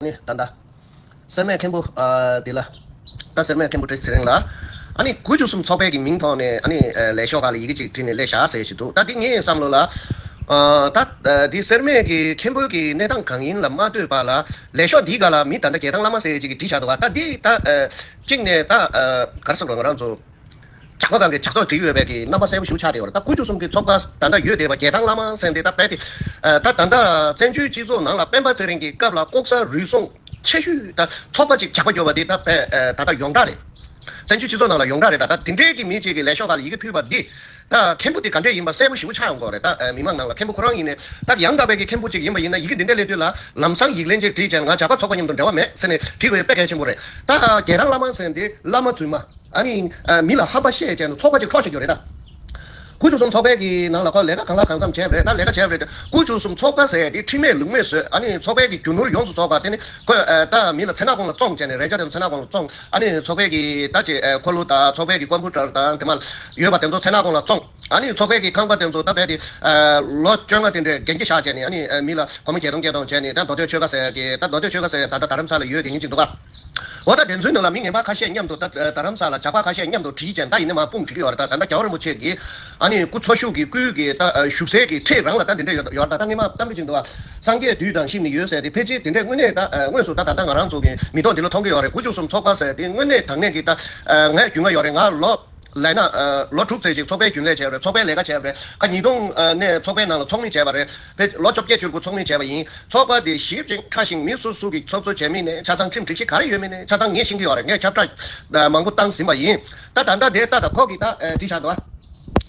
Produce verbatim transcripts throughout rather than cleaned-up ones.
ནི་ད་ལྟ་སེར་སྨད་མཁན་པོ་ཨ་དེ་ལ། ད་སེར་སྨད་མཁན་པོ་བཀྲ་ཤིས་ཚེ་རིང་ལ། ཨ་ནི་དགུ་བཅུ་གསུམ་ཚོགས་པའི་གི་མིང་ཐོག་ནས་ཨ་ནི་ཨ་ལས་ཤོག་ཁག་ལ་ཡི་གེ་གཅིག་བྲིས་ནས་སླེབས་བཞག་ཟེར་ཞིག་འདུག་ད་འདི་ངའི་བསམ་བློ་ལ། ཨ་ད་ཨ་འདི་སེར་སྨད་ཀྱི་མཁན་པོའི་གི་གནས་སྟངས་གང་ཡིན་ལ་མ་ལྟོས་པ་ལ་ལས་ཤོག་འདིའི་སྒང་ལ་མི་ད་ལྟ་རྒྱལ་ཐང་བླ་མ་ཟེར་ཅིག་གིས་བྲིས་བཞག་འདུག་བ། ད་འདི་ད་ཨ་གཅིག་ནས་ད་ཨ་ག་རེ་ཟེར་དགོས་ང་རང་ཚོ། ཇག་པ་གང་གི་ཇག་ཚོགས་བྲིས་ཡོད་པའི་གི་རྣམ་པ་གསལ་པོ་ཞིག་ཆགས་བསྡད་ཡོད་རེད། ད་དགུ་བཅུ་གསུམ་གི་ཚོགས་པ་ད་ལྟ་ཡོད་བསྡད་པ་རྒྱལ་ཐང་བླ་མ་ཟེར་འདི་ད་རྦད་དེ། ཨ་ད་ད་ལྟ་བཙན་བྱོལ་སྤྱི་ཚོགས་ནང་ལ་སྤེན་པ་ཚེ་རིང་གི་སྐབས་ལ་ལྐོག་ཟ་རུལ་སུངས་ཆེ་ཤོས་ད་ཚོགས་པ་ཅིག་ཇག་པ་རྒྱོབ་པ་འདི་ད་རྦད་ཨ་ད་ལྟ་ཡོངས་གྲགས་རེད། བཙན་བྱོལ་སྤྱི་ཚོགས་ནང་ལ་ཡོངས་གྲགས་རེད། ད་ད་དེ་འདྲའི་གི་མི་གཅིག་གི་ལས་ཤོག་ཁག་ལ་ཡི་གེ་ཕུལ་བ་འདི། ད་མཁན་པོ་དེ་ག་འདྲས་ཡིན་པ་གསལ་པོ་ཞིག་ཆགས་ཡོང་གི་རེད། ད་ཨ་མི་མང་ནང་ལ་མཁན་པོ་ཁོ་རང་ཡིན་ནས་ད་ཡང་དག་པའི་གི་མཁན་པོ་ཅིག་ཡིན་པ་ཡིན་ན་ཡི་གེ་འདི་འདྲ་སླེབས་དུས་ལ་ལམ་སང་ཡིག་ལན་ཅིག་བྲིས་བྱས་ང་ཇག་པ་ཚོགས་པ་མཉམ་དུ་འབྲེལ་བ་མེད་ཟེར་ནས་བྲིས་དགོས་དཔེ་གལ་ཆེན་པོ་རེད། ད་རྒྱལ་ཐང་བླ་མ་ཟེར་འདི་བླ་མ་རྫུན་མ། ཨ་ནི་ཨ་མི་ལ་ཧམ་པ་བཤད་བྱས་ནས་ཚོགས་པ་ཅིག་འཕྲོག་བཞག་རྒྱུ་རེད་ད། དགུ་བཅུ་གསུམ་ཚོགས་པའི་གི་ནང་ལ་ཁོ་ལས་ཀ་གང་ལ་གང་འཚམ་བྱས་པ་རེད། ད་ལས་ཀ་བྱས་པ་རེད། དགུ་བཅུ་གསུམ་ཚོགས་པ་ཟེར་དེ་ཁྲིམས་མེད་ལུགས་མེད་བཟོས། ཨ་ནི་ཚོགས་པའི་གི་རྒྱུ་ནོར་ཡོངས་སུ་རྫོགས་པ་དེ་ནི་ཁོས་ཨ་ད་མི་ལ་མཚན་ནག་ཁུང་ལ་བཙོང་བྱས་ནས་རས་ཆ་དེ་ཚོ་མཚན་ནག་ཁུང་ལ་བཙོང་། ཨ་ནི་ཚོགས་པའི་གི་ད་ཅིག་ཨ་འཁོར་ལོ་དང་ཚོགས་པའི་གི་ཀམ་པུ་ཊར་དང་དེ་མ་ཡོད་པ་དེ་ཚོ་མཚན་ནག་ཁུང་ལ་བཙོང་། ཨ་ནི་ཚོགས་པའི་གི་ཁང་པ་དེ་ཚོ་ད་རྦད་དེ་ཨ་ལོ་བཅོ་ལྔ་དེ་འདྲའི་རྒན་གྱི་བཞག་བྱས་ནས། ཨ་ནི་ཨ་མི་ལ་སྒོར་མོ་བརྒྱད་སྟོང་བརྒྱད་སྟོང་བྱས་ནས། ད་མདོ་སྟོད་ཆོལ་ཁ་ཟེར་གི་ད་མདོ་སྟོད་ཆོལ་ཁ་ཟེར་ད་ལྟ་རྡ་རམ་ས་ལ་ཡོད་དེ་ཉིན་གཅིག་འདུག་ག་འོ་ད་དེ་ཚོའི་ནང་ལ་མི་ངན་པ་ཁ་ཤས་མཉམ་དུ་ད་རྡ་རམ་ས་ལ་ཇག་པ་ཁ་ཤས་མཉམ་དུ་བསྒྲིལ་ཅན་ད་ཡིན་ན་མ་དཔུང་སྒྲིག་གི་ཡོད་རེད། ད་ད་ལྟ་རྒྱལ་བ་རིན་པོ་ཆེ་གི་ཨ་ནི་སྐུ་འཚོ་བཞུགས་ཀྱི་སྐུའི་གི་ད་བཞུགས་སའི་གི་འཁྲིས་རང་ལ་ད་དེ་འདྲ་ཡོད་ཡོད་རེད། ད་ད་སྔས་མ་གཏམ་དཔེ་ཅིག་འདུག་བ། སངས་རྒྱས་བདུད་དང་ཤིབ་ནི་ཡོད་ཟེར་དེ་ཕལ་ཆེར་དེ་འདྲའི་དངོས་གནས་ད་དངོས་སུ་ད་ད་ལྟ་ང་རང་ཚོ་གི་མིག་ཐོག་འདི་ལ་མཐོང་གི་ཡོད་རེད། དགུ་བཅུ་གསུམ་ཚོགས་པ་ཟེར་དེ་དངོས་གནས་དྲང་གནས་ཀྱི་ད་ངས་རྒྱུས་མངའ་ཡོད་རེད། ང་ལོ་ལས་ན་ལོ་དྲུག་ཙམ་ཅིག་ཚོགས་པའི་རྒྱུན་ལས་བྱས་པ་རེད། ཚོགས་པའི་ལས་ཀ་བྱས་པ་རེད། ཁ་ཉིས་སྟོང་ནས་ཚོགས་པའི་ནང་ལ་ཚོགས་མི་བྱས་པ་རེད། ཕལ་ལོ་བཅོ་བརྒྱད་བཅུ་དགུ་ཚོགས་མི་བྱས་པ་ཡིན། ཚོགས་པ་དེ་ཞིབ་ཅིང་ཕྲ་ཞིང་མི་སུ་སུ་གིས་ཚོགས་གཙོ་བྱས་མིན་ནས་ཆ་ཚང་ཁྲིམས་སྒྲིག་གཞི་ག་རེ་ཡོད་མིན་ནས་ཆ་ཚང་ངས་ཤེས་ཀྱི་ཡོད་རེད། ངས་ཁྱབ་བསྒྲགས་མང་པོ་བཏང་ཟིན་པ་ཡིན། ད་ད་ལྟ་དེ་ལྟ་ད་ཁོ་གིས་ད་ཨ་བྲིས་བཞག་འདུག་བ།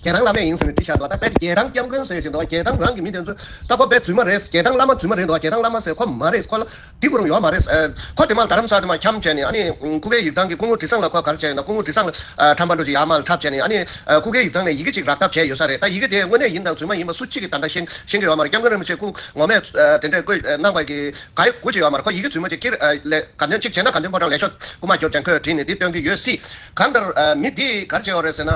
རྒྱལ་ཐང་བླ་མས་ཡིན་ཟེར་ནས་བྲིས་བཞག་འདུག་བ། ད་དཔེ་རྒྱལ་ཐང་སྐྱབས་མགོན་ཟེར་བཞིན་འདུག་བ། རྒྱལ་ཐང་རང་གི་མི་དེ་ཚོས་ད་ཁོ་དཔེ་རྫུན་མ་རེད། རྒྱལ་ཐང་བླ་མ་རྫུན་མ་རེད་འདུག་བ། རྒྱལ་ཐང་བླ་མ་ཟེར་ཁོ་མ་རེད། ཁོ་ལ་འདི་གུ་རུང་ཡོད་མ་རེད། ཨ་ཁོ་དེ་མ་རྡ་རམ་ས་དེ་མ་འཁྱམ་བྱས་ནས། ཨ་ནི་སྐུ་སྒེར་ཡིག་ཚང་གི་སྐུ་ངོ་དྲི་བཟང་ལ་ཁོ་ག་རེ་བྱས་ཡོད་ན། སྐུ་ངོ་དྲི་བཟང་ལ་ཨ་ཁྲམ་པ་འགྲོ་ཅིག་ཡར་མར་འཁྲབ་བྱས་ནས། ཨ་ནི་ཨ་སྐུ་སྒེར་ཡིག་ཚང་ནས་ཡི་གེ་ཅིག་རག་ཐབས་བྱས་ཡོད་ས་རེད། ད་ཡི་གེ་དེ་དངོས་གནས་ཡིན་དང་རྫུན་མ་ཡིན་པ་སུ་གཅིག་གིས་ད་ལྟ་ཤེས་ཤེས་ཀྱི་ཡོད་མ་རེད། སྐྱབས་མགོན་རིན་པོ་ཆེ་སྐུ་ངོ་མས་ཨ་དེ་འདྲའི་བཀོད་ཨ་གནང་བ་གི་ག་ཡི་དགོས་ཀྱི་ཡོད་མ་རེད། ཁོ་ཡི་གེ་རྫུན་མ་ཅིག་ཀིར་ཨ་ལས་ག་འདོན་གཅིག་བྱས་ན་ག་འདོན་ཕོ་བྲང་ལས་ཤོག་རྐུ་མ་རྒྱོབ་ཅན་ཁོས་བྲིས་ནས་འདི་སྟོན་གྱི་ཡོད་སྲིད། གང་ལྟར་ཨ་མི་འདིས་ག་རེ་བྱས་ཡོད་རེད་ཟེར་ན།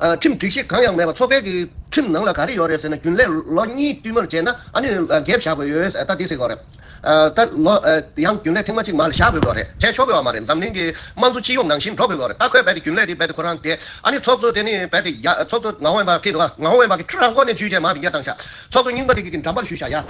ཨ་ཁྲིམས་སྒྲིག་གཞི་གང་ཡང་མེད་པ། ཚོགས་པའི་གི་ཁྲིམས་ནང་ལ་ག་རེ་ཡོད་རེད་ཟེར་ན། རྒྱུན་ལས་ལོ་གཉིས་བསྟུད་མར་བྱས་ན་ཨ་ནི་ཨ་འགེབས་བཞག་དགོས་ཡོད་ཟེར། ད་འདི་ཟེར་དགོས་རེད། ཨ་ད་ལོ་ཨ་ཡང་རྒྱུན་ལས་ཐེངས་མ་གཅིག་མར་བཞག་དགོས་ཀྱི་ཡོད་རེད། བྱས་ཆོག་གི་ཡོད་མ་རེད། འཛམ་གླིང་གི་དམངས་གཙོ་སྤྱི་ཡོངས་ནང་བཞིན་འགྲོ་དགོས་ཀྱི་ཡོད་རེད། ད་ཁོས་རྦད་དེ་རྒྱུན་ལས་དེ་རྦད་དེ་ཁོ་རང་དེ་ཨ་ནི་ཚོགས་གཙོ་དེ་ནི་རྦད་དེ་ཡ་ཚོགས་གཙོ་ངག་དབང་དབེན་པ་སྐད་འདུག་ག་ངག་དབང་དབེན་པ་གི་ཁྲི་རང་ཁོ་ནས་འཇུས་བྱས་མར་བི་ཉ་བཏང་ཤག་ཚོགས་གཙོ་རྙིང་པ་དེ་གི་འགྲམ་པར་ཞུས་ཤག་ཡ།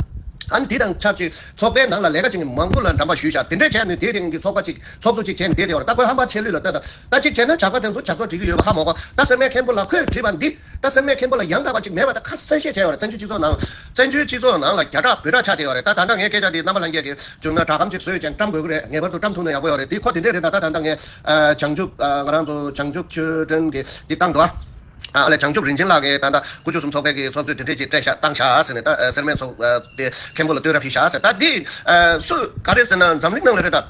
ཨ་ནི་དེ་དང་ཆབས་ཅིག་ཚོགས་པའི་ནང་ལ་ལས་ཀ་བྱེད་མཁན་མང་པོ་ལ་འགྲམ་པར་ཞུས་ཤག་དེ་འདྲས་བྱས་ནས་དེ་རིང་གི་ཚོགས་པ་ཅིག་ཚོགས་གཙོ་ཅིག་བྱས་ནས་བསྡད་དེ་ཡོད་རེད། ད་ཁོས་ཧམ་པ་ཆེ་ལུས་ལ་ལྟོས་དང་། ད་ཅིག་བྱས་ན་ཇག་པ་དེ་ཚོ་ཇག་ཚོགས་སྒྲིག་གི་ཡོད་པ་ཧ་མ་གོ། ད་སེར་སྨད་མཁན་པོ་ལ་ཁོས་བྲིས་པ་འདི། ད་སེར་སྨད་མཁན་པོ་ལ་ཡང་དག་པ་ཅིག་མེད་པ་ད་ཁ་གསལ་བཤད་བྱས་ཡོད་རེད། བཙན་བྱོལ་སྤྱི་ཚོགས་ནང་། བཙན་བྱོལ་སྤྱི་ཚོགས་ནང་ལ་རྒྱ་གྲགས་བོད་གྲགས་ཆགས་བསྡད་ཡོད་རེད། ད་ད་ལྟ་ངའི་སྐད་ཆ་འདི་རྣམ་པ་ལྷན་རྒྱས་ཀྱིས་བྱུང་ན་སྒྲ་སྒམ་ཅིག་བཟོས་ཅན་བཀྲམ་དགོས་ཀྱི་རེད། ངེས་པར་དུ་བཀྲམ་ཐུབ་ན་ཡག་པོ་ཡོད་རེད། འདི་ཁོ་དེ་འདྲས་རེད། ད་ད་ད་ལྟ་ངས་ཨ་བྱང་ཆུབ་ཨ་ང་རང་ཚོ་བྱང་ཆུབ་ཆོས་སྒྲོན་གྱིས་འདི་བཏང་འདུག་ཨ། ཨ་ལས་བྱང་ཆུབ་རིན་ཆེན་ལགས་ཀྱིས་ད་ལྟ་དགུ་བཅུ་གསུམ་ཚོགས་པའི་གི་ཚོགས་གཙོས་དེ་འདྲས་ཅིག་བཏང་ཤག་ཟེར་ནས། ད་ཨ་སེར་སྨད་ཚོགས་ཨ་དེ་མཁན་པོ་ལ་བསྟོད་ར་ཕུལ་ཤག་ཟེར། ད་འདི་ཨ་སུ་ག་རེ་ཟེར་ན་འཛམ་གླིང་ནང་ལ་རེད་ད།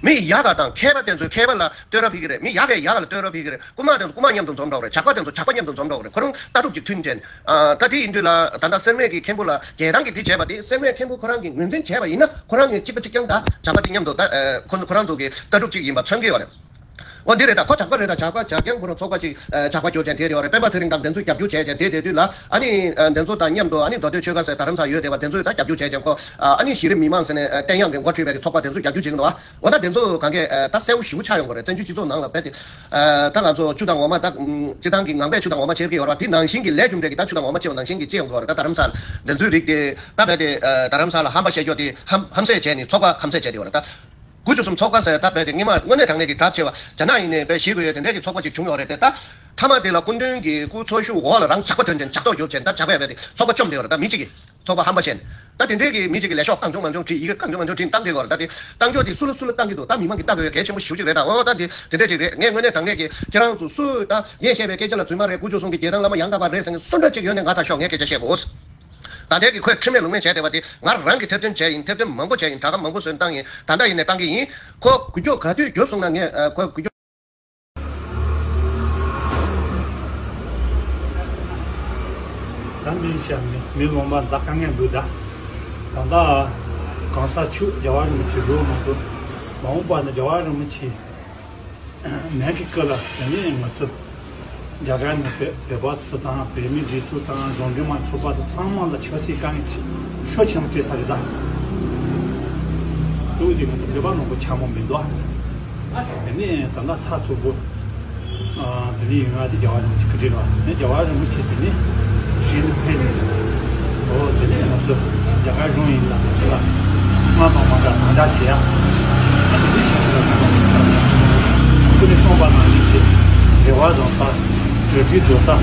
མི་ཡག་ག་དང་མཁས་པ་དེ་ཚོས་མཁས་པ་ལ་བསྟོད་ར་ཕུལ་གི་རེད། མི་ཡག་གས་ཡག་ག་ལ་བསྟོད་ར་ཕུལ་གི་རེད། རྐུ་མ་དེ་ཚོ་རྐུ་མ་མཉམ་དུ་འཛོམས་འགྲོ་གི་རེད། ཇག་པ་དེ་ཚོ་ཇག་པ་མཉམ་དུ་འཛོམས་འགྲོ་གི་རེད། ཁོ་རང་ལྟ་གྲུབ་ཅིག་མཐུན་ཅན། ཨ་ད་དེ་ཡིན་དུས་ལ་ད་ལྟ་སེར་སྨད་ཀྱི་མཁན་པོ་ལ་རྒྱལ་ཐང་གིས་འདི་བྱས་པ་དེ་སེར་སྨད་མཁན་པོ་ཁོ་རང་གིས་ངོས་འཛིན་བྱས་པ་ཡིན་ན་ཁོ་རང་གིས་གཅིག་པ་གཅིག་རྐྱང་ད་ཇག་པ་དེ་མཉམ་དུ་ད་ཨ་ཁོ་ཁོ་རང་ཚོ་གི་ལྟ་གྲུབ་ཅིག་ཡིན་པ་མཚོན་གི་ཡོད་རེད། འོ་འདི་རེད། ད་ཁོ་ཇག་པ་རེད། ད་ཇག་པ་ཇག་རྐྱང་ཁོ་རང་ཚོགས་པ་ཅིག་ཨ་ཇག་པ་རྒྱོབ་ཅན་དེ་རེད་ཡོད་རེད། སྤེན་པ་ཚེ་རིང་དང་དེ་ཚོས་རྒྱབ་སྐྱོར་བྱས་ཅན་དེ་དེ་དུས་ལ་ཨ་ནི་ཨ་དེ་ཚོ་དང་མཉམ་དུ་ཨ་ནི་མདོ་སྟོད་ཆོལ་ཁ་ཟེར་རྡ་རམ་ས་ཡོད་བསྡད་པ་དེ་ཚོས་ད་རྒྱབ་སྐྱོར་བྱས་ཅན་ཁོ་ཨ་ཨ་ནི་གཞི་རིམ་མི་མང་ཟེར་ནས་ཨ་བསྟན་ཡག་གི་འགོ་ཁྲིད་པའི་གི་ཚོགས་པ་དེ་ཚོས་རྒྱབ་སྐྱོར་བྱེད་ཀྱི་འདུག་ཨ། འོ་ད་དེ་ཚོ་གང་གས་ཨ་ད་གསལ་པོ་ཞེ་པོ་ཆགས་ཡོང་གི་རེད། བཙན་བྱོལ་སྤྱི་ཚོགས་ནང་ལ་རྦད་དེ་ཨ་ད་ང་ཚོ་ཆུ་དང་འོ་མ་ད་ཨམ་སྤྱི་བཏང་གི་ངང་པས་ཆུ་དང་འོ་མ་ཁྱེར་གི་ཡོད་རེད་པ། དེ་ནང་བཞིན་གྱི་ལས་རྒྱུ་འབྲས་ཀྱི་ད་ཆུ་དང་འོ་མ་ཁྱེར་བ་ནང་བཞིན་གྱི་ཅི་ཡོང་གི་ཡོད་རེད། ད་རྡ་རམ་ས་ལ་འདི་ཚོའི་རིགས་དེ་ད་རྦད་དེ་ཨ་རྡ་རམ་ས་ལ་ཧམ་པ་བཤད་རྒྱུ་དེ་ཧམ་ཧམ་བཤད་བྱས་ནས་ཚོགས་པ་ཧམ་བཤད་བྱས་ཏེ་ཡོད་རེད། ད་དགུ་བཅུ་གསུམ་ཚོགས་པ་ཟེར་ད་རྦད་དེ་སྔོན་མ་དངོས་གནས་དྲང་གནས་ཀྱི་གྲགས་ཆེ་བ་རྒྱ་ནག་ཡིན་ནའི་རྦད་ཞེད་དགོས་ཡོད་དེ་འདྲས་ཀྱི་ཚོགས་པ་ཅིག་བྱུང་ཡོད་རེད་དེ། ད་མཐའ་མ་དེ་ལ་སྐུ་མདུན་གྱི་སྐུ་འཚོ་བཞུགས་འོག་ལ་རང་ཇག་པ་དོན་ཅན་ཇག་ཚོགས་རྒྱོབ་ཅན་ད་ཇག་པས་རྦད་དེ་ཚོགས་པ་བཅོམ་བསྡད་ཡོད་རེད། ད་མི་གཅིག་གིས། ཚོགས་པ་ཧམ་པ་བཤད། ད་དེ་འདྲའི་གི་མི་གཅིག་གི་ལས་ཤོག་གང་བྱུང་མང་བྱུང་བྲིས། ཡི་གེ་གང་བྱུང་མང་བྱུང་བྲིས་བཏང་གི་ཡོད་རེད། ད་དེ་བཏང་ཕྱོགས་དེ་སུ་ལ་སུ་ལ་བཏང་གི་འདུག་ད་མི་མང་གིས་ལྟ་དགོས་གལ་ཆེན་པོ་ཞེ་པོ་ཅིག་རེད། ད་འོ་ད་དེ་དེ་འདྲ་ཅིག་རེད། ངས་དངོས་གནས་དྲང་གནས་ཀྱི་ཁྱེད་རང་ཚོ་སུ་ད་ངས་བཤད་པའི་སྐད་ཆ་ལ་རྫུན་མ་རེད། དགུ་བཅུ་གསུམ་གི་རྒྱལ་ཐང་བླ་མ་ཡང་དག་པ་རེད་ཟེར་མཁན་སུ་འདྲ་ཅིག་ཡོད་ནས་ང་ཚ་ཤོག་ངས་སྐད་ཆ་བཤད་དགོས། ད་ལྟའི་གི་ཁོས་ཁྲིམས་མེད་ལུགས་མེད་བྱས་བསྡད་པ་དེ་ང་རང་གིས་ཐེར་འདོན་བྱས་ཡིན། ཐེར་འདོན་མང་པོ་བྱས་ཡིན། དྲ་ཁ་མང་པོ་བཟོས་བཏང་ཡིན། ད་ལྟ་ཡིན་ནས་བཏང་གི་ཡིན། ཁོ་འགུལ་སྐྱོད་ག་དུས་བརྒྱབ་སོང་ན་ངས་ཨ་ཁོ་འགུལ་སྐྱོད། ད་འདི་བཤད་ནས་མི་ངོ་མ་ད་དཀའ་ངལ་འདུག་ད་ད་ལྟ་གང་ས་ཆུ་རྒྱལ་བ་རིན་པོ་ཆེ་རུ་མ་གཏོགས་མ་འོངས་པ་ནི་རྒྱལ་བ་རིན་པོ་ཆེ་མེད་ཀྱི་སྐབས་ལ་དེ་ནས་ང་ཚོ་རྒྱ་གར་ནས་བོད་བོད་པ་ཚོ་དང་བོད་མི་སྒྲིག་འཛུགས་དང་གཞུང་འབྲེལ་མ་ཚོགས་པ་དང་ཚང་མ་ལ་ཆབ་སྲིད་དཀའ་ངལ་ཆེ་ཤོས་ཆེན་པོ་སྤྲད་ས་རེད་ད། ལུགས་དེ་ང་ཚོ་བོད་པ་ནང་པོ་ཆགས་མོ་མི་འདུག་ཨ། དེ་ནས་ད་ལྟ་ཚ་ཚུགས་པོ། དེ་ནས་ཡོང་ཡ་དེ་རྒྱལ་བ་རིན་པོ་ཆེ་སྐུ་ཕྲེང་རེད་བ། ནས་རྒྱལ་བ་རིན་པོ་ཆེ་དེ་ནས་གཞན་དུ་ཕེབས་ནས། འོ་དེ་ནས་ང་ཚོ་རྒྱ་གར་གཞུང་ཡིན་ལ་ང་ཚོ་ལ་དམག་དང་མ་འདྲ་དམ་དྲག་བྱེད་ཡ། ཨ་དེ་ནས་ཆབ་སྲིད་ལ་གང་དང་ཞིག་ས་ནས་སྐུ་ནས་གསུངས་པ་ནང་བཞིན་བྱེད། རེ་བ་བཟང་ས། གྲོས་འདྲི་བཟོ་ས།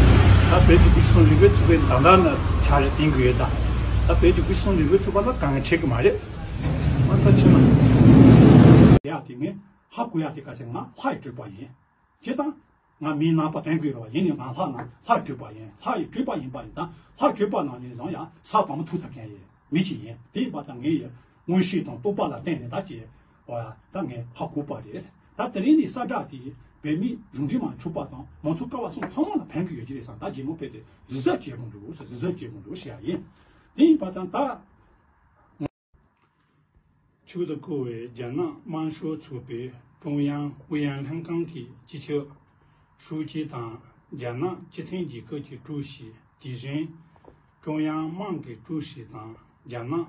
ད་བོད་ཀྱི་སྐུ་ཞབས་ལུང་པའི་ཚོགས་པའི་ད་ལྟ་ན་འཆར་གཞི་བཏིང་གི་ཡོད་ད། ད་བོད་ཀྱི་སྐུ་ཞབས་ལུང་པའི་ཚོགས་པ་ལ་དཀའ་ངལ་འཕྲད་གི་མ་རེད། མ་ལྟ་ཕྱི་ལ། ཡ་དེ་ངས་ཧ་གོ་ཡ་དེ་ག་ཚད་ང་ལྷ་ཡི་སྤྲུལ་པ་ཡིན། ཇི་ལྟར་ང་མིའི་རྣམ་པ་བསྟན་དགོས་རེད་བ། ཡིན་ནའི་ང་ལྷ་ན་ལྷ་ཡི་སྤྲུལ་པ་ཡིན། ལྷ་ཡི་སྤྲུལ་པ་ཡིན་པ་ཡིན་ཙང་ལྷ་ཡི་སྤྲུལ་པ་ནང་ནས་བཟུང་ཡང་ས་བ་མོ་ཐུག་ཐུབ་མཁན་ཡིན་མི་ཅིག་ཡིན། དེ་ཡིན་པ་ཙང་ངས་ཡི་མངོན་ཤེས་དང་རྟོགས་པ་ལ་བརྟེན་ནས་ད་ཅི་བ་ད་ངས་ཧ་གོ་པ་རེད། ད་དེ་རིང་ནས་གསལ་བསྒྲགས་དེ་བོད་མི་གཞུང་འབྲེལ་མ་ཚོགས་པ་དང་མང་གཙོ་ཀ་བ་གསུམ་ཚང་མ་ལ་ཕན་གི་ཡོད་ཀྱི་རེད་བསམ། ད་རྗེས་མ་ཕེབས་ཏེ་གཟིགས་གཟིགས་བྱེད་དགོས་འདུག་ཟེར་གཟིགས་གཟིགས་བྱེད་དགོས་འདུག་ཞེས་ཡིན། དེ་ཡིན་པ་ཙང་ད། ཆེད་དུ་བསྐོས་པའི་རྒྱ་ནག་དམར་ཤོག་ཚོགས་པའི་ཀྲུང་དབྱང་ཨུ་ཡོན་ལྷན་ཁང་གི་སྤྱི་ཁྱབ་ཧྲུའུ་ཅི་དང་རྒྱ་ནག་སྤྱི་མཐུན་རྒྱལ་ཁབ་ཀྱི་ཀྲུའུ་ཞི། དེ་བཞིན་ཀྲུང་དབྱང་དམངས་ཀྱི་ཀྲུའུ་ཞི་དང་རྒྱ་ནག་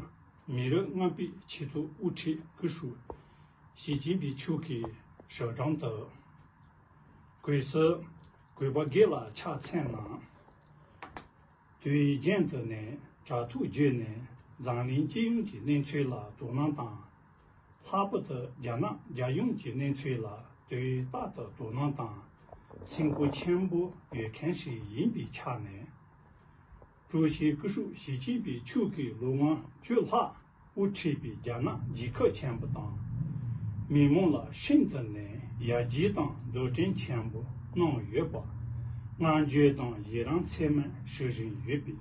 མི་རིགས་མངའ་བདག་ཆེས་མཐོའི་དབུ་ཁྲིད་སྐུ་ཞབས་ཞི་ཅིན་ཕིང་མཆོག་གིས་ཞལ་འདོན་དུ། གོང་གསལ་གུས་པ་དགེ་ལ་ཕྱག་འཚལ་ལ། དུས་རྒྱུན་དུ་ནས་དྲ་ཐོག་བརྒྱུད་ནས་འཛམ་གླིང་སྤྱི་ཡོངས་ཀྱི་གནས་ཚུལ་ལ་དོ་སྣང་དང་། ལྷག་པར་དུ་རྒྱ་ནག་རྒྱལ་ཡོངས་ཀྱི་གནས་ཚུལ་ལ་དུས་རྟག་ཏུ་དོ་སྣང་དང་སེམས་ཁུར་ཆེན་པོ་ཡོད་མཁན་ཞིག་ཡིན་པའི་ཆ་ནས། ཀྲུའུ་ཞི་སྐུ་ཞབས་ཞི་ཅིན་ཕིང་མཆོག་གིས་ལོ་ངོ་བཅུ་ལྷག་དབུ་ཁྲིད་པའི་རྒྱ་ནག་རྒྱལ་ཁབ་ཆེན་པོ་དང་། མི་མང་ལ་ཤིན་ཏུ་ནས་ཡར་རྒྱས་དང་འཛུགས་སྐྲུན་ཆེན་པོ་གནང་ཡོད་པ་བསྔགས་བརྗོད་དང་ཡི་རང་ཚད་མེད་ཞུ་བཞིན་ཡོད་པས།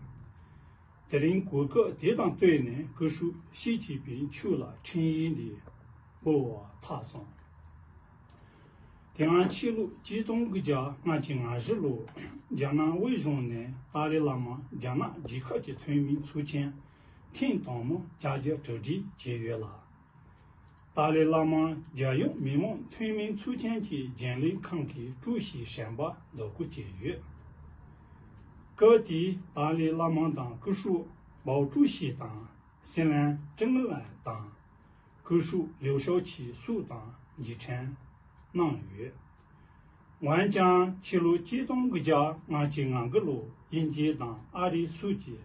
དེ་རིང་གོ་སྐབས་དེ་དང་བསྟུན་ནས་སྐུ་ཞབས་ཞི་ཅིན་ཕིང་མཆོག་ལ་འཕྲིན་ཡིག་འདི་འབུལ་བར་ཐག་སོང་། དེ་སྔ་ཕྱི་ལོ་གཅིག་སྟོང་དགུ་བརྒྱ་ལྔ་བཅུ་ང་བཞི་ལོར་རྒྱ་ནག་དབུས་གཞུང་ནས་ཏཱ་ལའི་བླ་མ་རྒྱ་ནག་རྒྱལ་ཁབ་ཀྱི་འཐུས་མི་ཚོགས་ཆེན་ཐེངས་དང་པོ་བསྐྱར་ཞིབ་གྲ་སྒྲིག་བྱས་ཡོད་ལ། ཏཱ་ལའི་བླ་མ་རྒྱལ་ཡོངས་མི་མང་འཐུས་མི་ཚོགས་ཆེན་གྱི་རྒྱུན་ལས་ཁང་གི་ཀྲུའུ་ཞི་གཞོན་པ་བདག་སྐུ་བྱས་ཡོད། སྐབས་དེའི་ཏཱ་ལའི་བླ་མ་དང་སྐུ་ཞབས་པའོ་ཀྲུའུ་ཞི་དང་སྲིད་བློན་ཀྲེང་ལའེ་དང་། སྐུ་ཞབས་ལིའུ་ཞའོ་ཆི་སོགས་དང་མཇལ་འཕྲད་གནང་ཡོད། འོན་ཀྱང་ཕྱི་ལོ་གཅིག་སྟོང་དགུ་བརྒྱ་ལྔ་བཅུ་ང་དགུ་ལོར་དབྱིན་ཇི་དང་ཨ་རི་སོགས་ཀྱིས་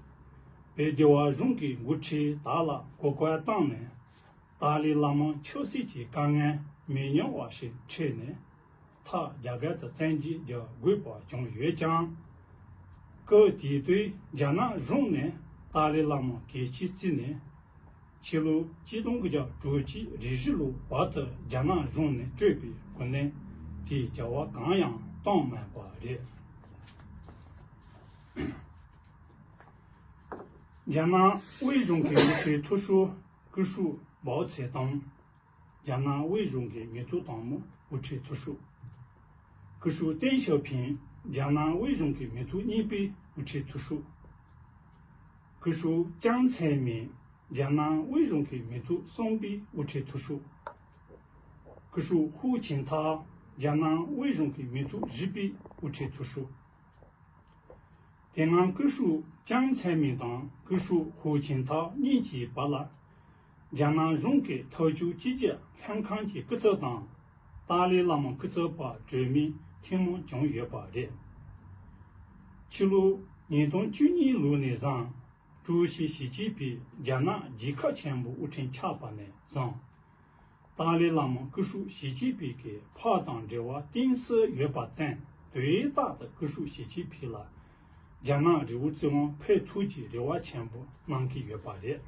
བོད་རྒྱལ་བ་གཞུང་གི་འགོ་ཁྲིད་དག་ལ་གོ་སྐབས་བཏང་ནས་ཏཱ་ལའི་བླ་མ་ཆབ་སྲིད་ཀྱི་དཀའ་ངལ་མི་ཉུང་བ་ཞིག་འཕྲད་ནས་མཐར་རྒྱ་གར་དུ་བཙན་འཇུག་རྒྱག་དགོས་པ་བྱུང་ཡོད་ཀྱང་། སྐབས་དེ་དུས་རྒྱ་ནག་གཞུང་ནས་ཏཱ་ལའི་བླ་མ་གལ་ཆེར་བརྩིས་ནས། ཕྱི་ལོ་གཅིག་སྟོང་དགུ་བརྒྱ་དྲུག་ཅུ་རེ་བཞི་ལོའི་བར་དུ་རྒྱ་ནག་གཞུང་ནས་སྤྲོད་པའི་གོ་གནས་དེའི་བྱ་བ་གང་ཡང་བཏང་མེད་པ་རེད། རྒྱ་ནག་དབུས་གཞུང་གི་དབུ་ཁྲིད་མཐོ་ཤོས་སྐུ་ཞབས་མའོ་ཙེ་ཏུང་། རྒྱ་ནག་དབུས་གཞུང་གི་མི་ཐོག་དང་པོ་དབུ་ཁྲིད་མཐོ་ཤོས། སྐུ་ཞབས་ཏེང་ཞའོ་ཕིང་། རྒྱ་ནག་དབུས་གཞུང་གི་མི་ཐོག་གཉིས་པའི་དབུ་ཁྲིད་མཐོ་ཤོས། སྐུ་ཞབས་ཅང་ཚན་མིང་། རྒྱ་ནག་དབུས་གཞུང་གི་མི་ཐོག་གསུམ་པའི་དབུ་ཁྲིད་མཐོ་ཤོས། སྐུ་ཞབས་ཧུའུ་ཅིན་ཐའོ། རྒྱ་ནག་དབུས་གཞུང་གི་མི་ཐོག་བཞི་པའི་དབུ་ཁྲིད་མཐོ་ཤོས། དེ་སྔ་སྐུ་ཞབས་ཅང་ཚན་མིང་དང་སྐུ་ཞབས་ཧུའུ་ཅིན་ཐའོ་གཉིས་ཀྱི་བར་ལ། རྒྱ་ནག་གཞུང་གི་ཐག་གཅོད་སྤྱི་ཁྱབ་ལྷན་ཁང་གི་སྐུ་ཚབ་དང་། ཏཱ་ལའི་བླ་མ་སྐུ་ཚབ་པ་གྲོས་མོལ་ཐེངས་མང་བྱུང་ཡོད་པ་རེད། ཕྱི་ལོ་ཉིས་སྟོང་བཅུ་གཉིས་ལོ་ནས་བཟུང་། ཀྲུའུ་ཞི་ཞི་ཅིན་ཕིང་རྒྱ་ནག་རྒྱལ་ཁབ་ཆེན་པོའི་དབུ་ཁྲིད་ཆགས་པ་ནས་བཟུང་། ཏཱ་ལའི་བླ་མ་སྐུ་ཞབས་ཞི་ཅིན་ཕིང་གི་ཕ་དང་འབྲེལ་བ་གཏིང་ཟབ་ཡོད་པར་བརྟེན། དུས་རྟག་ཏུ་སྐུ་ཞབས་ཞི་ཅིན་ཕིང་ལ་རྒྱ་ནག་རི་བོ་རྩེ་བར་ཕེབས་ཐུབ་ཀྱི་རེ་བ་ཆེན་པོ་གནང་གི་ཡོད་པ་རེད།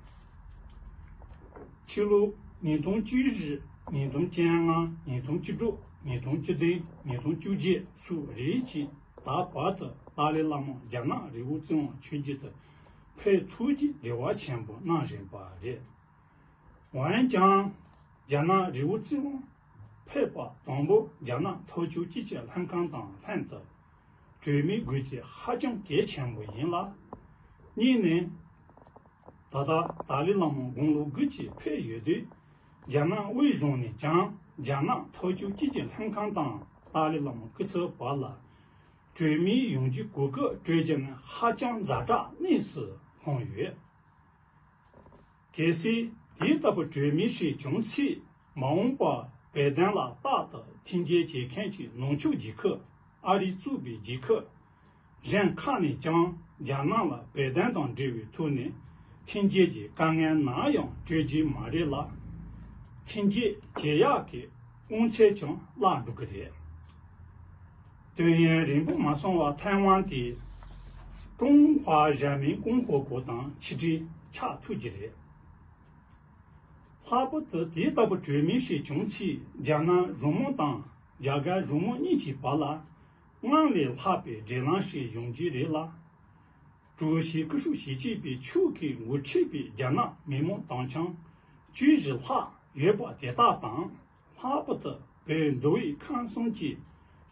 ཕྱི་ལོ་ཉིས་སྟོང་བཅུ་བཞི། ཉིས་སྟོང་བཅོ་ལྔ། ཉིས་སྟོང་བཅུ་དྲུག་ཉིས་སྟོང་བཅུ་བདུན། ཉིས་སྟོང་བཅོ་བརྒྱད་སོགས་རེ་གཅིག་ད་བར་དུ་ཏཱ་ལའི་བླ་མ་རྒྱ་ནག་རི་བོ་རྩེ་བར་ཆོས་བརྒྱུད་དུ་ཕེབས་ཐུབ་ཀྱི་རེ་བ་ཆེན་པོ་གནང་བཞིན་པ་རེད། འོན་ཀྱང་། རྒྱ་ནག་རི་བོ་རྩེ་བར་ཕེབས་པ་དང་པོ་རྒྱ་ནག་ཐག་གཅོད་སྤྱི་ཁྱབ་ལྷན་ཁང་དང་ལྷན་དུ་གྲོས་མོལ་དགོས་ཀྱི་ཧ་ཅང་གལ་ཆེན་པོ་ཡིན་ལ། གཉིས་ནས། ད་ལྟ་ཏཱ་ལའི་བླ་མ་དགུང་ལོ་དགུ་ཅིག་ཕེབས་ཡོད་དུས། རྒྱ་ནག་དབུས་གཞུང་ནས་ཀྱང་རྒྱ་ནག་ཐག་གཅོད་སྤྱི་ཁྱབ་ལྷན་ཁང་དང་ཏཱ་ལའི་བླ་མ་སྐུ་ཚབ་བར་ལ་གྲོས་མོལ་ཡོང་རྒྱུའི་གོ་སྐབས་སྤྲོད་རྒྱུ་ནི་ཧ་ཅང་ཛ་དྲག་གནས་སུ་ལྷུང་ཡོད། གལ་སྲིད་ དེ་ལྟ་བུ་གྲོས་མོལ་ཞིག་བྱུང་ཚེ། མ་འོངས་པར་བོད་དོན་ལ་རྟག་ཏུ་མཐུན་རྐྱེན་བྱེད་མཁན་གྱི་ནུབ་ཕྱོགས་རྒྱལ་ཁབ། ཨ་རིས་གཙོས་པའི་རྒྱལ་ཁབ་གཞན་ཁག་ནས་ཀྱང་རྒྱ་ནག་ལ་བོད་དོན་དང་འབྲེལ་བའི་ཐོག་ནས་མཐུན་རྐྱེན་གྱི་དཀའ་ངལ་ནམ་ཡང་བརྗོད་རྒྱུ་མ་རེད་ལ། མཐུན་རྐྱེན་བྱེད་ཡག་གི་དབང་ཚད་ཀྱང་བརླག་འགྲོ་གི་རེད། དུས་ཡུན་རིང་པོ་མ་སོང་བར་ཐའེ་ཝན་དེ་ཀྲུང་ཧྭ་人民共和国དང་ཕྱི་འབྲེལ་ཆགས་ཐུབ་ཀྱི་རེད། ལྷག་པར་དུ་དེ་ལྟ་བུ་གྲོས་མོལ་ཞིག་བྱུང་ཚེ། རྒྱ་ནག་གཞུང་མང་དང་རྒྱ་གར་གཞུང་མང་གཉིས་ཀྱི་བར་ལ་སྔར་ལས་ལྷག་པའི་འབྲེལ་ལམ་ཞིག་ཡོང་རྒྱུ་རེད་ལ། ཀྲུའུ་ཞི་སྐུ་ཞབས་ཞི་ཅིན་ཕིང་མཆོག་གིས་འགོ་ཁྲིད་པའི་རྒྱ་ནག་མི་མང་དུང་ཕྱུར་བཅུ་བཞི་ལྷག་ཡོད་པ་དེ་དག་དང་། ལྷག་པར་དུ་བོད་མདོ་དབུས་ཁམས་གསུམ་གྱི་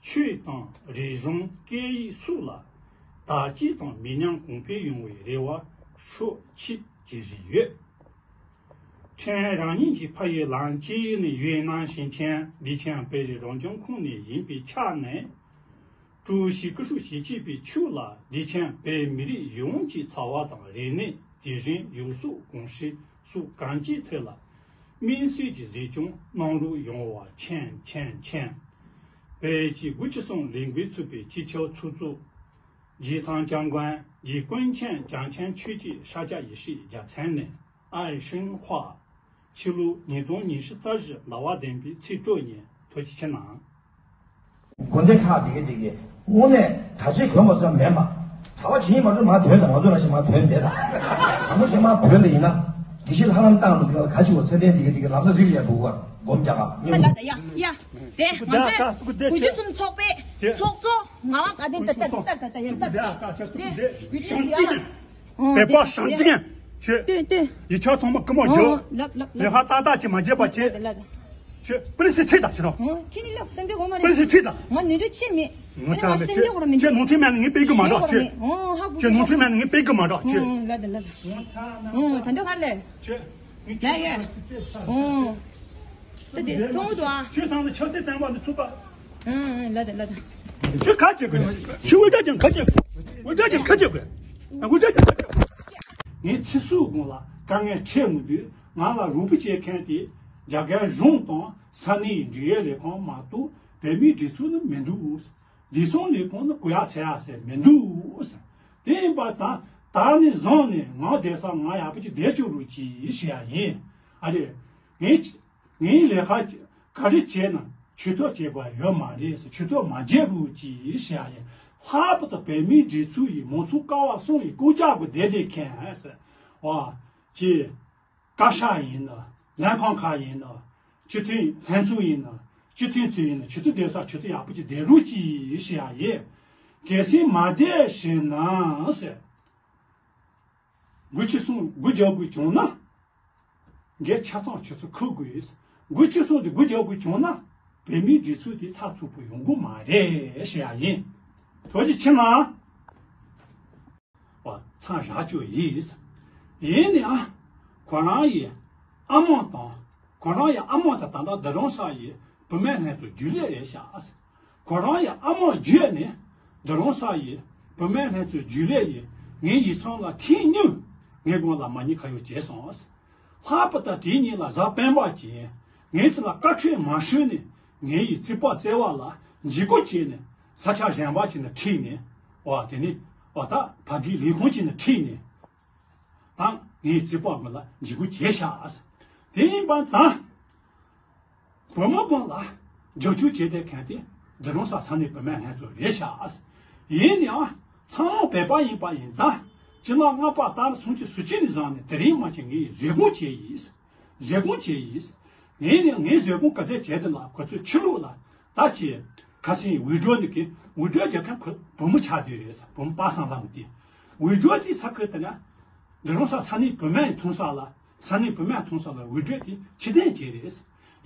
ཆོས་དང་རིག་གཞུང་སྐད་ཡིག་སོགས་ལ་དར་རྒྱས་དང་མི་ཉམས་གོང་འཕེལ་ཡོང་བའི་རེ་བ་ཤུགས་ཆེ་བྱེད་བཞིན་ཡོད། ཕྲན་རང་ཉིད་ཀྱི་ཕ་ཡུལ་ལམ་སྤྱི་ནི་ཡུན་ནན་ཞིང་ཆེན་བདེ་ཆེན་བོད་རིགས་རང་སྐྱོང་ཁུལ་ནས་ཡིན་པའི་ཆ་ནས། ཀྲུའུ་ཞི་སྐུ་ཞབས་ཞི་ཅིན་ཕིང་མཆོག་ལ་བདེ་ཆེན་བོད་མི་རིགས་ཡོངས་ཀྱི་འཚོ་བ་དང་རིག་གནས། དེ་བཞིན་ཡུལ་སྲོལ་གོམས་གཤིས་སོགས་གང་ཅིའི་ཐད་ལ་དམིགས་བསལ་གྱི་གཟིགས་སྐྱོང་གནང་རོགས་ཡོང་བ་མཁྱེན་མཁྱེན་མཁྱེན། བོད་ཀྱི་དགུ་བཅུ་གསུམ་ལས་འགུལ་ཚོགས་པའི་སྤྱི་ཁྱབ་ཚོགས་གཙོ་རྗེ་ཚང་སྐྱབས་མགོན་རྗེ་ཀུན་མཁྱེན་བྱང་ཆེན་ཆོས་ཀྱི་ཤཱཀྱ་ཡེ་ཤེས་རྒྱལ་མཚན་ནས། ཨའི་ཧྲིན་ཧྭ། ཕྱི་ལོ་ཉིས་སྟོང་ཉི་ཤུ་རྩ་བཞི་ཟླ་བ་བདུན་པའི་ཚེས་དྲུག་ཉིན། ཐུགས་རྗེ་ཆེ་གནང་། དགོན་སྡེ་ཁག་དེ་གའི་དེ་གའི་དངོས་གནས་ད་ཆའི་གོན་པ་ཙམ་མེད་པ། གྲྭ་པ་བྱེད་མ་འགྲོ་མ་དོན་དང་། ང་ཚོ་ལ་ཞིག་མ་དོན་མེད་ད། ང་ཚོ་ཞིག་མ་དོན་ད་ཡིན་ན། དགེ་བཤེས་ལྷ་ལམ་བཏང་འདུག་ག་ཆུ་བ་ཚད་ལྡན་དེ་གའི་དེ་གའི་ལམ་སང་རིག་ལ་འགྲོ་གར་སྒོམ་རྒྱག་ག་ཡ་ཡ་ཡ། དེ་ང་ཚོའི་དགུ་བཅུ་གསུམ་ཚོགས་པའི་ཚོགས་གཙོ་ངག་དབང་བཀའ་བསྟན་ད་ད་ད་ད་ཡ་ད་ད་དེ་བོད་པ་ཞང་ཅིང་ཆོས། དེ་དེ་ཡིག་ཆ་ཚང་མ་ཀི་མོ་རྒྱོབ། ལབ་ལབ་ལབ། ལས་ཀ་ཏག་ཏག་ཅིག་མ་བྱས་པ་བྱས། ལབ་ལབ། ཆོས་པུ་ལི་སི་ཁྲིད་དང་ཕྱི་རོགས། ཨོ་ཁྱེད་ནི་ལབ་སེམས་ཁྲལ་གོ་མ་རེད། པུ་ལི་སི་ཁྲིད་དང་། ང་ནི་འདྲ་ཆེ་མེད། ངོ་ཚ་མེད། ཆོས་ཆོས་ནོར་འཁྲུལ་མེད་ན་ངས་སྤེལ་གི་མ་འགྲོ། ཆོས་ཆོས་ནོར་འཁྲུལ་མེད་ན་ངས་སྤེལ་གི་མ་འགྲོ། ཆོས། ལབ་དང་ལབ་དང་། ད་འདི་ག་ལས། ཆོས། ཡ་ཡ། ཨོ། ད་དེ་མཐོང་གི་འདུག་ཨ། ཆོས་སང་ལ་ཆབ་སྲིད་བཙོན་པ་འདི་ཚུགས་པ། ཨང་ཨང་། ལ་ད་ལ་ད། ཆོས་ག་བྱེད་དགོས། ཆོས་འུར་སྒྲ་ཀྱང་ག་བྱེད་དགོས། འུར་སྒྲ་ཀྱང་ག་བྱེད་དགོས། འུར་སྒྲ་ཀྱང་ག་བྱེད་དགོས། ངས་ཚེ་སྲོག་གོང་ལ་དཀའ་ངལ་འཕྲད་མི་འདུག་ང་ལ་རོགས་པ་བྱེད་མཁན་དེ་རྒྱ་གར་གཞུང་དང་ས་གནས་འབྲེལ་ཡོད་ལས་ཁུངས་མ་གཏོགས་བོད་མིའི་སྒྲིག་འཛུགས་ནི་མི་འདུག་བདེ་སྲུང་ལས་ཁུངས་ནི་གུ་ཡངས་ཚ་ཡག་ཟེར་མི་འདུག་དེ་ཡིན་པ་ཙང་ད་ནས་བཟུང་ནས་ང་བསྡད་ས་ང་ཡག་པོ་ཅིག་བསྡད་བཅུག་རོགས་གྱིས་ཞུ་ཡ་ཡིན། ཨ་རེད། ངས་ངའི་ལས་ཀ་ག་རེ་བྱས་ན་ཇུས་གཏོགས་བྱེད་དགོས་ཡོད་མ་རེད་ཟེར། ཇུས་གཏོགས་མ་བྱེད་རོགས་གྱིས་ཞུ་ཡ་ཡིན། ལྷག་པར་དུ་བོད་མིའི་སྒྲིག་འཛུགས་ཡིས་མང་གཙོ་ཀ་བ་གསུམ་ཡི་བཀོད་རྒྱ་སྒོ་བསྡད་བསྡད་མཁན་ཟེར་བ་ཅེ། བཀའ་ཤག་ཡིན་ན། ལྷན་ཁང་ཁག་ཡིན་ན། སྤྱི་མཐུན་ལྷན་ཚོགས་ཡིན་ན། སྤྱི་མཐུན་ཚོས་ཡིན་ན། ཆུ་ཚོད་བསྡད་ས་ཆུ་ཚོད་ཡག་པོ་ཅིག་བསྡད་རོགས་གྱིས་ཞུ་ཡ་ཡིན། གལ་སྲིད་མ་བསྡད་ཤེས་ན་ཟེར། དགུ་བཅུ་གསུམ་སྒོ་རྒྱག་དགོས་བྱུང་ན། འགན་ཆ་ཚང་ཁྱོད་ཚོ་འཁུར་དགོས། སྒོ་བཅུ་གསུམ་དེ་སྒོ་རྒྱག་དགོས་བྱུང་ན། བོད་མིའི་སྒྲིག་འཛུགས་དེ་ཚགས་ཚུད་པོ་ཡོང་གི་མ་རེད་ཞུ་ཡ་ཡིན། ཐུགས་རྗེ་ཆེ་གནང་། བ་མཚམས་བཞག་ཆོག་ཡིན། ཡིན་ནའང་ཁོ་རང་ཡི་ཨ་མ་དང་། ཁོ་རང་ཡི་ཨ་མ་དང་ད་ལྟ་རྡ་རམ་ས་ཡི་བུད་མེད་ལྷན་ཚོགས་རྒྱུན་ལས་རེད་ཤག་ཁོ་རང་ཡི་ཨ་མ་བརྒྱུད་ནས་རྡ་རམ་ས་ཡི་བུད་མེད་ལྷན་ཚོགས་རྒྱུན་ལས་ཡིན། ངའི་ཡིག་ཚང་ལ་ཐེངས་གཉིས་ངའི་སྒང་ལ་མ་ཉེས་ཁ་གཡོགས་བྱས་སོང་། ལྷག་པར་དུ་དེའི་ཉིན་ལ་གཟའ་སྤེན་པ་ཅིག་ངའི་རྩིབ་ལ་ཀ་ཁྲོད་མ་ཤོར་ནས་ངའི་ཡི་རྩིག་པ་སེལ་བ་ལ་འཇིགས་སྐུལ་བྱས་ནས་ས་ཆ་གཞན་པ་ཅིག་ནས་ཁྲིད་ནས། འོ་དེ་ནས་འོ་ད་ཕ་གིའི་ལས་ཁུངས་ཅིག་ནས་ཁྲིད་ནས་ད་ངའི་རྩིག་པ་སྒང་ལ་འཇིགས་སྐུལ་བྱས་ཤག་དེ་ཡིན་པ་ཙང་། བུ་མོ་ཀུན་ལ་རྒྱབ་སྐྱོར་བྱེད་བསྡད་མཁན་དེ་རྡ་རམ་ས་ས་གནས་བུད་མེད་ལྷན་ཚོགས་རེད་ཤག་ཡིན་ནའང་ཚང་མ་བོད་པ་ཡིན་པ་ཡིན་ཙང་། སྤྱི་ལོ་ལྔ་པ་སྟ་རེ་སུམ་ཅུ་སོ་གཅིག་ནས་བཟུང་ནས་དེ་རིང་མ་ཆེ་ངས་བཟོད་སྒོམ་བྱས་ཡིན། བཟོད་སྒོམ་བྱས་ཡིན། ངས་ནི་ངས་བཟོད་སྒོམ་ག་ཚད་བྱས་དེ་ལ་ཁོ་ཚོས་ཕྱི་ལོགས་ལ་ད་ཅི་ཁ་སང་འུར་སྒྲོག་འདི་གི་འུར་སྒྲོག་རྒྱག་མཁན་ཁོ་བུ་མོ་ཆགས་བསྡད་རེད། བུ་མོ་པ་སངས་ལམ་དེ་འུར་སྒྲོག་དེ་ས་ཁུལ་དེ་ན། རྡ་རམ་ས་ས་གནས་བུད་མེད་མཐོང་ས་ལ། ས་གནས་བུད་མེད་མཐོང་ས་ལ་འུར་སྒྲོག་དེ་ཕྱིར་འཐེན་བྱས་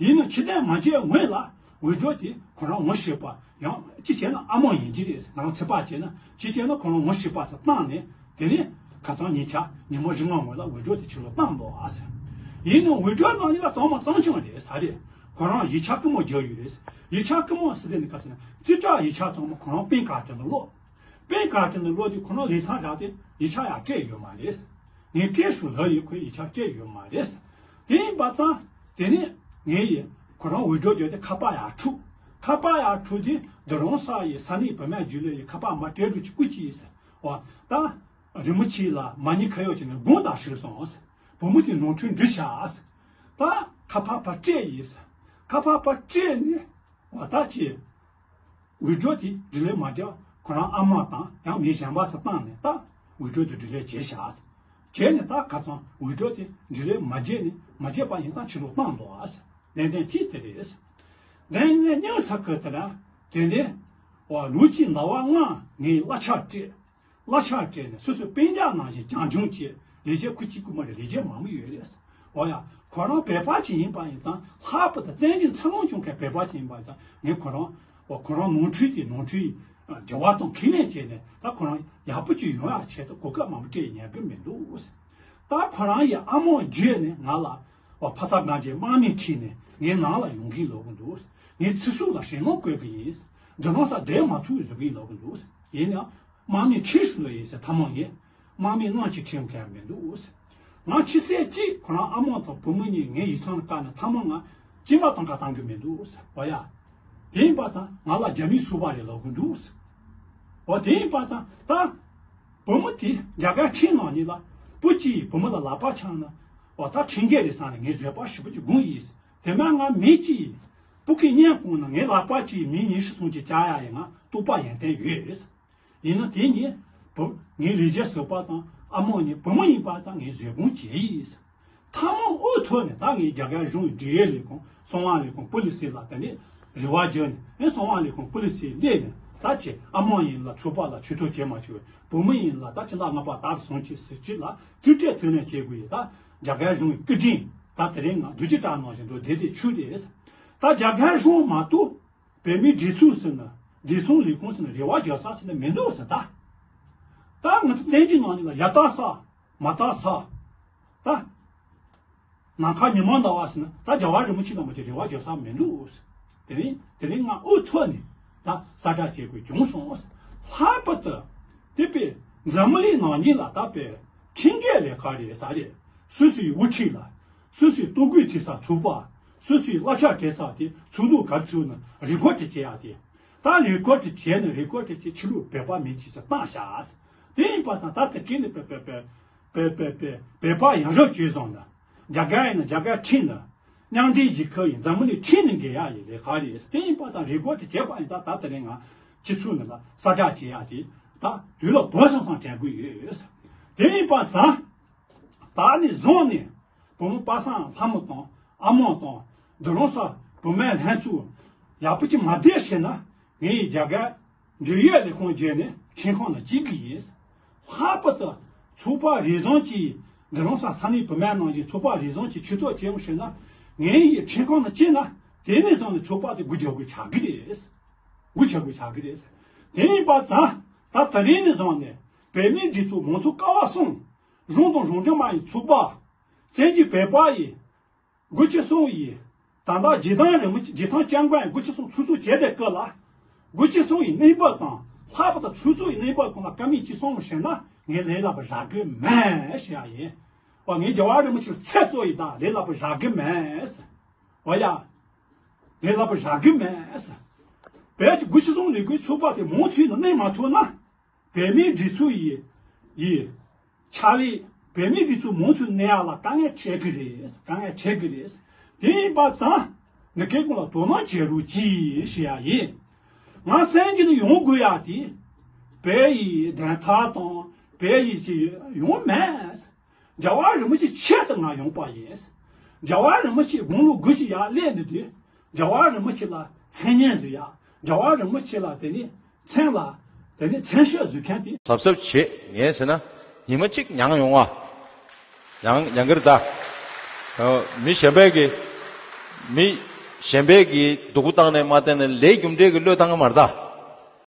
རེད། ཡིན་ནའང་ཕྱིར་འཐེན་མ་བྱས་སྔོན་ལ་འུར་སྒྲོག་དེ་ཁོ་རང་ངོ་ཤེས་པ། ཡང་ཅི་བྱས་ན་ཨ་མ་ཡིན་གྱི་རེད། ང་རང་ཚོད་དཔག་བྱས་ན་ཅི་བྱས་ན་ཁོ་རང་ངོ་ཤེས་པ་ཚོ་བཏང་ནས། དེ་ནས་ཁ་སང་ཉེ་ཆར་ཉི་མ་བཞི་ལྔ་སྔོན་ལ་འུར་སྒྲོག་དེ་ཕྱི་ལོགས་བཏང་འདུག་ཨ་ཟེར། ཡིན་ནའང་འུར་སྒྲོག་ནང་ནས་ལ་གཙང་མ་གཙང་རྐྱང་རེད་ཟེར་རེད། ཁོ་རང་ཡིག་ཆ་ཀི་མོ་རྒྱག་ཡོད་རེད། ཡིག་ཆ་ཀི་མོ་ཟེར་དེ་ནི་ག་ཟེར་ན་རྩིས་ཁྲ་ཡིག་ཆ་ཚང་མ་ཁོ་རང་པེན་ཁ་བྲལ་ནས་ཀློག་པེན་ཁ་བྲལ་ནས་ཀློག་དུས་ཁོ་རང་ལས་མཚམས་བཞག་སྟེ་ཡིག་ཆ་ཡང་སྤྲད་ཡོད་མ་རེད། ངས་སྤྲད་ཤོག་ལབ་ཡོད། ཁོས་ཡིག་ཆ་སྤྲད་ཡོད་མ་རེད། དེ་ཡིན་པ་ཙང་དེ་ནས་ངས་ཡི་ཁོ་རང་འུར་སྒྲོག་བརྒྱབ་སྟེ་ཁ་པར་ཡར་འཁྲུག་ཁ་པར་ཡར་འཁྲུག་དེ་དུ་རོང་ས་ཡི་ས་གནས་བུད་མེད་རྒྱུན་ལས་ཡི་ཁ་པར་མ་སྤྲད་རུ་ཅིག་བསྐུར་གྱི་ཡིན་ཟེར། འོ་ད་རི་མོ་ཆེ་ལ་མ་ཉེས་ཁ་གཡོག་བྱས་ནས་དགོངས་དག་ཞུས་སོང་ཟེར། བུ་མོ་དེ་ནོར་འཁྲུལ་འདྲི་བྱ་ཟེར། ད་ཁ་པར་ཕར་སྤྲད་ཡིན་ཟེར། ཁ་པར་ཕར་སྤྲད་ནས་འོ་ད་ཅི། འུར་སྒྲོག་དེ་འབྲི་ལེན་མ་བརྒྱབ་ཁོ་རང་ཨ་མ་དང་ཡང་མི་གཞན་པ་ཚོ་བཏང་ནས་ད་འུར་སྒྲོག་དེ་འབྲི་ལེན་བྱས་བཞག་བྱས་ནས་ད་ཁ་སང་འུར་སྒྲོག་དེ་འབྲི་ལེན་མ་བརྒྱབ་ནས་མ་བརྒྱབ་པ་ཡིན་ཙང་ཕྱི་ལོགས་བཏང་འདུག་ཨ། ལན་ལྡན་གཅིག་དེ་རེད། ལན་ངས་སྙིང་ཚ་ཁུལ་དེ་ལ་དེ་ནས་འོ་ལོ་གཅིག་ཟླ་བ་ལྔ་ངས་གླ་ཆ་སྤྲད། གླ་ཆ་སྤྲད་ནས་སོ་སོའི་སྤུན་ཀྱག་ནང་བཞིན་བྱམས་སྐྱོང་བྱས། ལས་བྱེད་ཁུ་གཅིག་པུ་མ་རེད། ལས་བྱེད་མང་པོ་ཡོད་རེད། འོ་ཡ། ཁོ་རང་བོད་པ་ཅིག་ཡིན་པ་ཡིན་ཙང་ལྷག་པར་དུ་བཙན་གྱིས་འཚར་ལོངས་བྱུང་མཁན་བོད་པ་ཅིག་ཡིན་པ་ཡིན་ཙང་ངས་ཁོ་རང་། འོ་ཁོ་རང་ནོར་འཁྲུལ་དེ་ནོར་འཁྲུལ་འགྱུར་བ་གཏོང་ཁས་ལེན་བྱས་ནས་ད་ཁོ་རང་ཡག་པོ་ཅིག་ཡོང་ཡག་ཆེད་དུ་གོ་སྐབས་མང་པོ་སྤྲད་ཉན་གི་མི་འདུག་ད་ཁོ་རང་ཡི་ཨ་མ་བརྒྱུད་ནས་ང་ལ་འོ་ཕ་ས་གངས་ཅན་དམག་མི་ཁྲིད་ནས་ངའི་ནང་ལ་ཡོང་གིན་ལོག་གི་འདུག་ངའི་ཚེ་སྲོག་ལ་ཞེད་སྣང་བསྐུལ་གི་ཡིན། འདི་རང་ས་བསྡད་མ་ཐུབ་བཟོ་གིན་ལོག་གི་འདུག་ཡིན་ཡང་། དམག་མི་ཁྲིད་སོང་ལོ་ཡིན་ཟེར་ཐ་མག་ཡིན། དམག་མི་རྣམས་ཀྱིས་ཁྲིད་མཁན་མི་འདུག་ཟེར། ང་ཕྱི་ཚེས་གཅིག་ཁོ་རང་ཨ་མ་དང་བུ་མོ་གཉིས་ངའི་ཡིག་ཚང་ལ་བཀག་ནས་ཐ་མག་ང་གཅིན་པ་གཏོང་ག་བཏང་གི་མི་འདུག་ཟེར། འོ་ཡ། དེ་ཡིན་པ་ཙང་ང་ལ་རྒྱ་མིའི་སོ་པ་རེ་ལོག་གི་འདུག་ཟེར། འོ་དེ་ཡིན་པ་ཙང་ད། བུ་མོ་དེ་རྒྱ་གར་ཁྲིད་ནང་གཉིས་ལ་བུ་གཅིག་ཡིས་བུ་མོ་ལ་ལག་པ་འཆང་ན། འོ་ད་ཁྲིད་མཁན་རེད་བསམ་ནས་ངས་བཟོད་པ་ཞེ་པོ་ཅིག་སྒོམ་ཡིན་ཟེར། དེ་མ་ང་མི་གཅིག་ཡིས་བུ་གི་གཉེན་བསྐུངས་ན་ངའི་ལག་པ་གཅིག་མི་ཉི་ཤུ་སོང་གཅིག་བཅག་ཡ་ཡིན་ང་རྟོགས་པ་ཡོན་ཏན་ཡོད་ཟེར། ཡིན་ན་དེ་ངས་བུ་ངའི་ལས་བྱེད་ཟུར་པ་དང་ཨ་མོ་གཉིས་བུ་མོ་ཡིན་པ་ཙང་ངས་བཟོད་སྒོམ་བྱས་ཡིན་ཟེར། ཐ་མག་འུ་ཐུག་ནས་ད་ངས་རྒྱ་གར་གཞུང་འབྲེལ་ཡོད་ལས་ཁུངས་གསང་བ་ལས་ཁུངས་པོ་ལི་སི་ལ་དེ་ནས་རེ་བ་བརྒྱབ་ནས་ཨེ་གསང་བ་ལས་ཁུངས་པོ་ལི་སི་སླེབས་ནས་ད་ཅི་ཨ་མ་ཡིན་ལ་ཚོད་དཔག་ལ་ཇུས་གཏོགས་བྱེད་མ་བཅུག་བུ་མོ་ཡིན་ལ་ད་ཅི་ལ་ང་པ་དར་སོང་ཅི་ཟེར་ཅི་ལ་རྩིས་སྤྲད་རྩིས་ལེན་བྱེད་དགོས་ཡིན། ད་རྒྱ་གར་གཞུང་གི་བཀའ་དྲིན་ད་དེ་རིང་ང་རྡོ་རྗེ་བྲག་ནང་བཞིན་དུ་བདེ་བདེ་ཆུ་རེད། ད་རྒྱ་གར་གཞུང་མ་གཏོགས་བོད་མིའི་སྒྲིག་འཛུགས་ཟེར་ན་བདེ་སྲུང་ལས་ཁུངས་ཟེར་ན་རེ་བ་རྒྱག་ས་ཟེར་ན་མི་འདུག་ཟེར། ད་ད་ང་ཚོ་བཙན་གྱི་ནང་ནས་ལ་ཡ་ད་ས་མ་ད་ས་ད། ནམ་མཁའ་ཉི་མ་ཟླ་བ་ཟེར་ན་ད་རྒྱལ་བ་རིན་པོ་ཆེ་ལ་མ་ཅིག་རེ་བ་རྒྱག་ས་མི་འདུག་དེ་རིང་དེ་རིང་ང་འུ་ཐུག་ནས་ད་གསལ་བསྒྲགས་བྱེད་དགོས་བྱུང་སོང་། ལྷག་པར་དུ་དེ་པའི་འཛམ་བུ་གླིང་ནང་བཞིན་ལ་ད་པའི་ཁྲིམས་འགལ་ལས་ཀ་རེད་ས་རེད། སུ་སུའི་དབུ་ཁྲིད་ལ་སུ་སུའི་ལྟོ་གོས་ཚིག་ས་ཚུགས་པ་སུ་སུའི་གླ་ཆ་སྤྲད་ས་དེ་ཚུགས་འདུག་གར་ཚུགས་ན་རི་ཀོ་ཊི་བྱེད་ཡ་དེ། ད་རི་ཀོ་ཊི་བྱས་ནས་རི་ཀོ་ཊི་བྱས་ཕྱི་ལུགས་བོད་པ་མིན་ཅི་ཟེར་བཏང་བཞག་དེ་ཡིན་པ་ཙང་ད་དེ་སྐད་ནས་པའི་པའི་པའི་པའི་པའི་པའི་བོད་པ་ཡང་རབས་བྱོས་བཟང་ན། རྒྱ་གར་ཡིན་ན་རྒྱ་གར་ཁྲིམས་ན། མཉམ་འབྲེལ་རྒྱལ་ཁབ་ཡིན་འཛམ་བུ་གླིང་ཁྲིམས་ནས་འགལ་ཡག་ཡིན་ལས་ཁག་རེད། དེ་ཡིན་པ་ཙང་རི་ཀོ་ཊི་བྱས་པ་ཡིན་ཙང་ད་དེ་རིང་ང་སྤྱི་ཚོགས་ནང་ལ་གསལ་བསྒྲགས་བྱེད་ཡག་དེ་ད་དུས་ལ་བབ་སོང་སོང་དྲན་གི་ཡོད། དེ་ཡིན་པ་ཙང་ད་ནི་བཟུང་ནས་བུ་མོ་པ་སངས་ལྷ་མོ་དང་ཨ་མོ་དང་དུ་རོང་ས་བུད་མེད་ལྷན་ཚོགས་ཡག་པོ་ཅིག་མ་བསྡད་ཤེ་ན་ངས་ཡི་རྒྱ་གར་འབྲེལ་ཡོད་ལས་ཁུངས་བརྒྱུད་ནས་ཁྲིམས་ཁང་ལ་སྐྱེལ་གི་ཡིན། ལྷག་པར་དུ་ཚོགས་པ་རེ་ཟུང་གིས་དུ་རོང་ས་ས་གནས་བུད་མེད་ནང་བཞིན་ཚོགས་པ་རེ་ཟུང་གིས་ཇུས་གཏོགས་བྱེད་འོང་ཤེ་ན་ངས་ཡི་ཁྲིམས་ཁང་ལ་སྐྱེལ་ན་དེ་ནས་བཟུང་ནས་ཚོགས་པ་དེ་སྒོ་རྒྱག་དགོས་ཆགས་གི་རེད། སྒོ་རྒྱག་དགོས་ཆགས་གི་རེད། དེ་ཡིན་པ་ཙང་ད་དེ་རིང་ནས་བཟུང་ནས་བོད་མིའི་སྒྲིག་འཛུགས་མང་གཙོ་ཀ་བ་གསུམ་གཞུང་དང་གཞུང་འབྲེལ་མ་ཡིན་ཚོགས་པ། བཙན་གྱིས་བོད་པ་ཡི་སྒོ་ཕྱེ་སོང་ཡི། ད་ལྟ་རྗེ་བདག་རིན་པོ་ཆེ་རྗེ་ཐང་སྐྱབས་མགོན་ཡི་སྒོ་ཕྱེ་སོང་ཚུགས་ཚུགས་བྱས་ཏེ་སྐབས་ལ། སྒོ་ཕྱེ་སོང་ཡི་གནས་བབ་དང་ལྷག་པར་དུ་ཚུགས་ཚུགས་ཡི་གནས་བབ་ཁོང་ལ་བཀའ་མིག་ཅིག་སོང་ཞེ་ན་ངས་ལས་སླ་པོ་རག་གི་མེད་ཞེས་ཡིན། འོ་ངས་རྒྱལ་བ་རིན་པོ་ཆེར་ཚད་གཙོ་ཡི་ད་ལས་སླ་པོ་རག་གི་མེད། འོ་ཡ། ལས་སླ་པོ་རག་གི་མེད། བོད་ཀྱི་སྒོ་ཕྱེ་སོང་ལས་ཁུངས་ཚོགས་པ་དེ་མུ་མཐུད་ནས་གནས་མ་ཐུབ་ན། བོད་མིའི་སྒྲིག་འཛུགས་ཡི་ཡི་ཕྱག་ལས་བོད་མིའི་སྒྲིག་འཛུགས་མུ་མཐུད་གནས་ཡག་ལ་དཀའ་ངལ་འཕྲད་ཀྱི་རེད། དཀའ་ངལ་འཕྲད་ཀྱི་རེད། དེ་ཡིན་པ་ཙང་འདི་གའི་སྐོར་ལ་དོ་སྣང་བྱེད་རོགས་གྱིས་ཞུ་ཡ་ཡིན། ང་བཙན་གྱིས་ནི་ཡོང་དགོས་ཡ་དེ་བོད་ཡི་བདེན་མཐའ་དང་བོད་ཡི་ཅི་ཡོང་མེད། རྒྱལ་བ་རིན་པོ་ཆེ་ཆེད་དུ་ང་ཡོང་པ་ཡིན། རྒྱལ་བ་རིན་པོ་ཆེ་དགུང་ལོ་དགུ་ཅིག་ཡར་སླེབས་ནས་དུས་རྒྱལ་བ་རིན་པོ་ཆེ་ལ་མཚན་སྙན་ཟེར་ཡ། རྒྱལ་བ་རིན་པོ་ཆེ་ལ་དེ་ནི་མཚན་ལ་དེ་ནི་མཚན་ཤོག་ཟུག་མཁན་དེ། གཟབ་གཟབ་བྱེད་ངས་ཟེར་ན་ཉི་མ་གཅིག་མྱངས་ཡོང་ཨ། ཡང་ཡང་གིར་ད། མི་གཞན་པས་ཀྱི། མི་གཞན་པས་ཀྱི་སྡུག་པོ་བཏང་ནས་མ་བསྟན་ནས་ལས་རྒྱུ་འབྲས་ཀྱི་བློས་བཏང་གི་མ་རེད་ད།